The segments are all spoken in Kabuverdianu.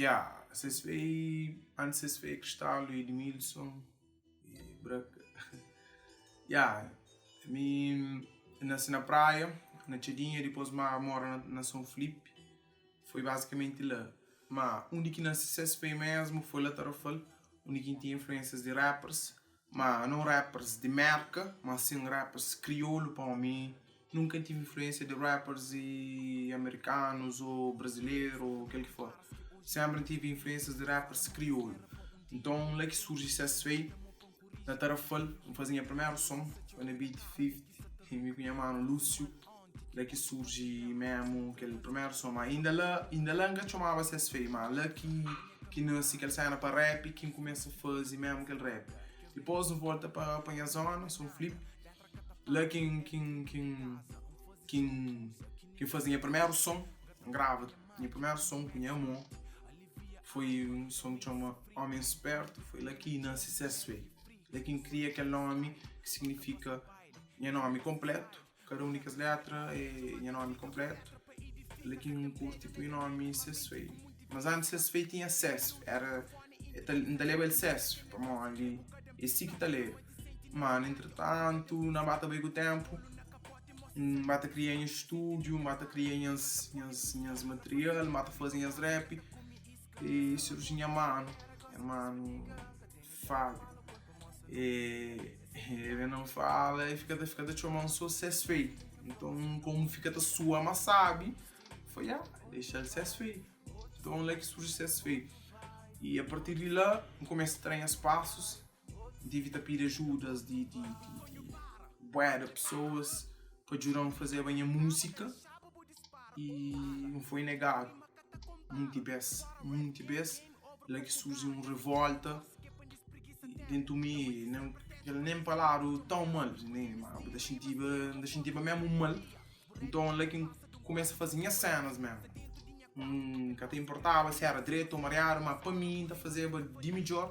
Ya, CSV, antes CSV Cristaldo, Edmilson e Braca. Ya, mi N nase na Praia, na Txadinha, dipôs ma mora na São Filipe. Foi basicamente la. Ma undi ki nase CSV mesmu foi la Tarrafal, undi ki N tinha influências di rappers. Ma não rappers di Merka, ma sim rappers kriolu, pamodi mi nunka N tive influência di rappers amerikanus ou brasileru ou kel ki for. Sempri N tive influências di rappers kriolu. Nton la ki surji CSV, na Tarrafal, N faze nha primeru som, foi na Beat 50, mi ku nha manu Lúcio, la ki surji mesmu kel primeru som. Ma inda la, inda la N ka txomaba CSV, ma la ki ki nase kel sena pa rap ki N kumesa faze mesmu kel rap. Dipôs N volta pa nha zona, São Filipe, la ki N ki N ki N ki N ki N faze nha primeru som, N grava nha primeru som ku nha amor, foi un som ki txoma Homem Esperto, foi la ki nase CSV, la ki N kria kel nomi ki signifika nha nomi konpletu. Kada un di kes letra é nha nomi konpletu. La ki N kurti pui nomi Sesfei. Mas antis Sesfei tinha Sesf, era N ta leba el Sesf pamodi é si ki ta leba. Ma na entritantu na ba ta bai ku tenpu N ba ta kria nha stúdiu, N ba ta kria nhas nhas nhas material, N ba ta faze nhas rap i surji nha manu, nha manu Fábio. E ele não fala e fica, fica ta txoma-m so Sesfei. Nton, komu fika ta sua ma sabi, foi ah, dexa-l Sesfei. Nton, la ki surji Sesfei. I a partir di la, N kumesa ta tra nhas pasus, N tive ta pidi ajudas di di di di bué di pesoas pa djuda-m fazeba nha múzika i N foi negadu munti bes, munti bes. La ki surji un revolta dentu mi, kel nen paladu tãu mal, ma bu ta xintiba, N ta xintiba memu mal. Nton la ki N kumesa faze nhas senas memu. N ka ta inportaba si era dretu o mariadu, ma pa mi N ta fazeba di midjor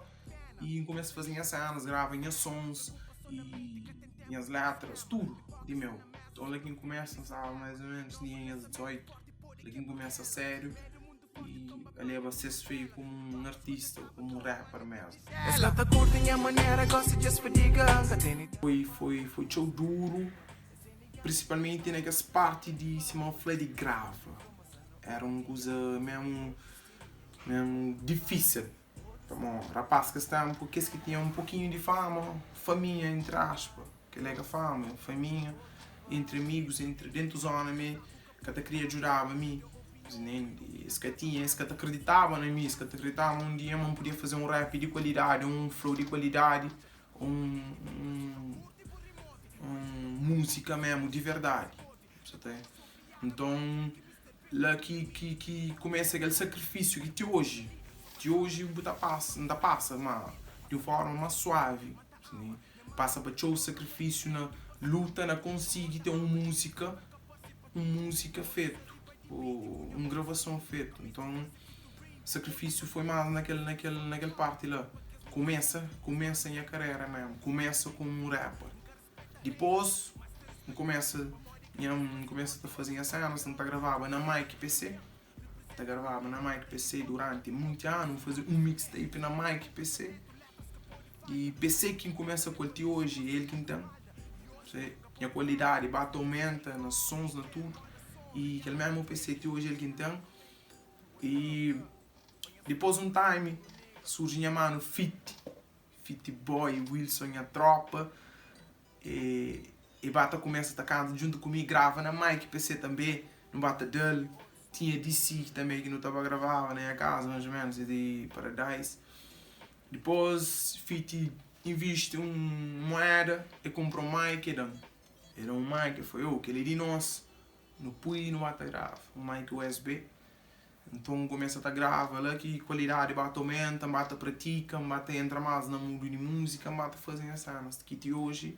i N kumesa faze nhas senas, grava nhas sons i nhas letras, tudu di meu. Nton la ki N kumesa, N staba mais o menus tinha nhas 18, la ki N kumesa sériu. I a leba ses feiu komu un artista ou komu un rapper mesmu. Es ka ta kurti nha manera, gosi dja es fadiga N ka tene. Foi foi foi txeu duru, prinsipalmenti na kes parti di sima N fla di grava. Era un kuza mesmu mesmu difisil, pamodi rapaz kes tenpu kes ki tinha un pokinhu di fama, faminha entri aspa, kel la é ka fama, é faminha entri amigus, entri dentu zona me. Ka ta kria djudaba mi, es ka tinha, es ka ta kriditaba na mi, es ka ta kriditaba ma un dia ma N podia faze un rap di kualidadi, un flow di kualidadi, un un múzika memu di verdadi. Sa ta Nton la ki ki ki kumesa kel sakrifisiu ki ti oji, ti oji bu ta pasa, N ta pasa ma di un forma más suavi, pasa pa txeu sakrifisiu na luta na konsigi ten un múzika. Un múzika fetu, ô un gravason fetu. Nton, sakrifisiu foi más na kel, na kel, na kel parti la. Kumesa, kumesa nha karera mésmu, kumesa komu un rapper. Dipôs, N kumesa nha, N kumesa ta faze nha sénas, N ta gravaba na mic PC, N ta gravaba na mic PC duranti monti anu, N faze un mixtape na mic PC. I PC ki N kumesa ku el ti oji é el ki N ten. Nha kualidadi ba ta aumenta na sons, na tudu. I kel mésmu PC ti oji é el ki N ten. I dipôs un time surji nha manu Fiti, Fiti Boy, Wilson nha tropa. E ba ta kumesa ta kanta djuntu ku mi, grava na mic PC tanbe, nu ba ta da-l. Tinha DC tanbe ki nu ta ba gravaba na nha kaza, mais o menos, di Paradise. Dipôs Fiti invisti un mueda, e kunpra un mic e da-m. E da-m un mic, e fla, Yo, kel-li é di nos, nu pui nu ba ta grava. Un mic USB. Nton N kumesa ta grava la ki kualidadi ba ta aumenta, N ba ta pratika, N ba ta entra más na mundu di múzika, N ba ta faze nhas sénas ki ti oji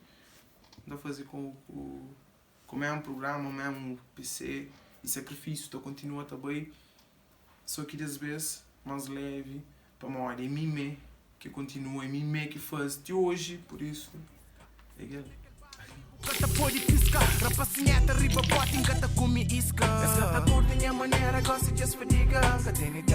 N ta faze ku ku mésmu prugrama, mésmu PC i sakrifisiu ta kontinua ta bai. Sô ki des bês más lévi, pamodi é mi mê ki kontinua, é mi mê ki faze ti oji, pur isu é kel. Ka ta pode piska, rapasinheta riba boti N ka ta kume iska. Es ka ta kurti nha manera, gosi dja es fadiga N ka tene tempu.